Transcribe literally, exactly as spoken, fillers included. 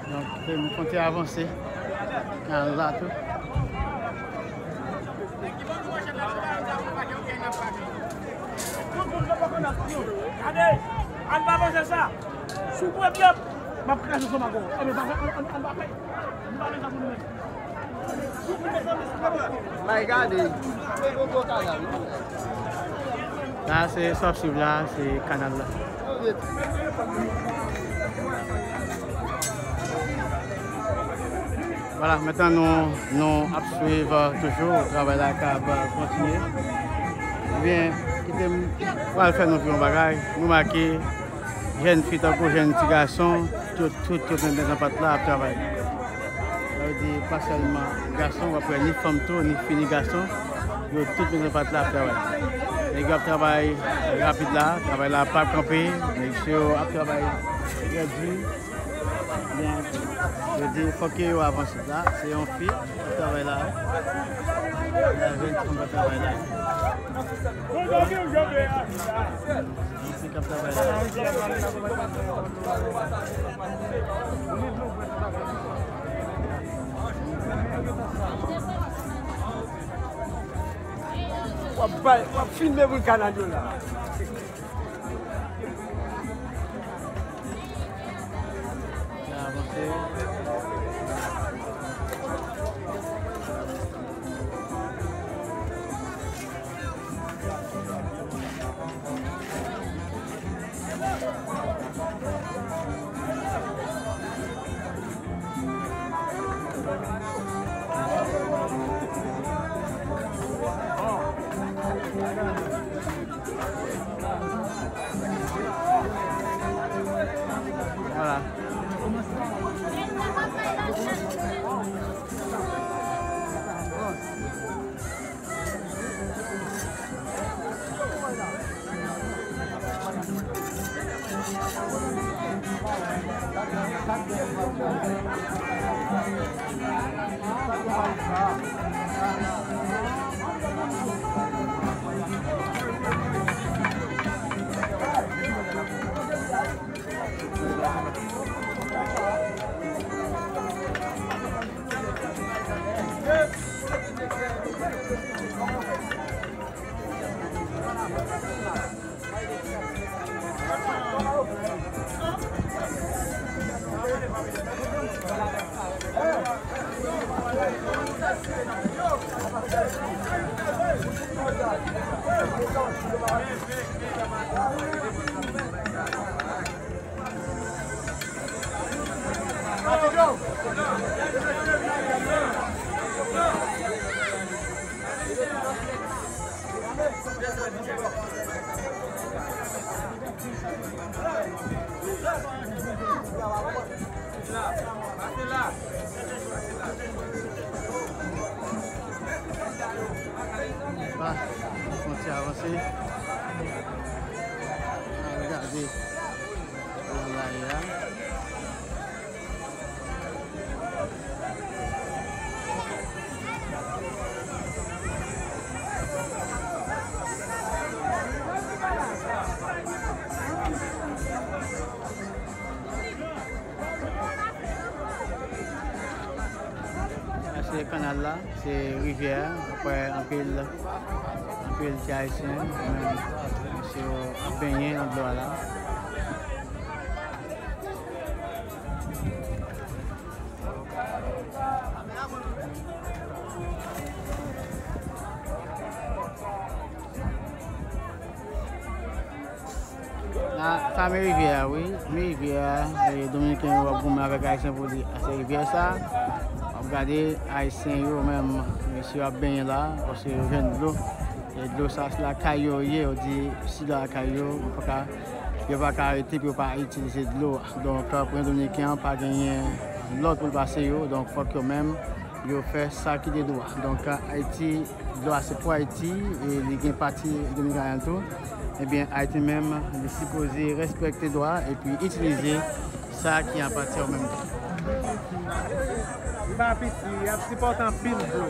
Donk, nou kontinye avanse nan la tou. Gade, ann pa manje sa. Si w bwè byen, m ap kraze sou mago. Ann pa fè, ann, ann, ann pa fè, ann pa fè sa pou nou menm. May gade. Sa se sa w ap swiv la, se kanal la. Vwala, mentnan nou, nou ap swiv, euh, toujou, travay la k ap, euh, kontinye. Ebyen, kite m pral fè nou vin yon bagay. Nou make jèn fi tankou jèn ti gason, tout, tout, tout met nan pat la ap travay. Sa vle di, pa sèlman gason, w ap wè ni fanm tou, ni fi, ni gason. Yo tout met nan pat la ap travay. Nèg yo ap travay rapid la, travay la pa kanpe, nèg yo ap travay trè di. Ebyen, yo di fòk ke yo avanse la. Se yon fi k ap travay la. La jèn fanm k ap travay la. Yon fi k ap travay la. W ap bay, w ap filme moun kanal yo la. Vwala. Ah, nou kontinye avanse. Ann gade nan lari a. Sa se kanal la, se rivyè a, apre anpil, anpil ti ayisyen, yo menm, mesye yo ap benyen nan dlo a la. La, sa men rivyè a, wi. Men rivyè a, e, Dominiken yo ap goumen avèk Ayisyen pou di, a, se rivyè sa. W ap gade Ayisyen yo menm, mesye yo ap benyen la, paske yo jwenn dlo. E dlo sa, se lakay yo ye, yo di, si lakay yo, yo pa ka, yo pa ka rete pou yo pa itilize dlo a. Donk, pou yon Dominiken an, pa genyen lòd pou l pase yo. Donk, fòk yo menm, yo fè sa ki de dwa. Donk, Ayiti, dlo a se pou Ayiti, e li gen pati Dominikana tou. Ebyen, Ayiti menm, li sipoze respekte dwa epi itilize sa ki apatyen yo menm tou. Li pa piti, y ap sipòte anpil dlo.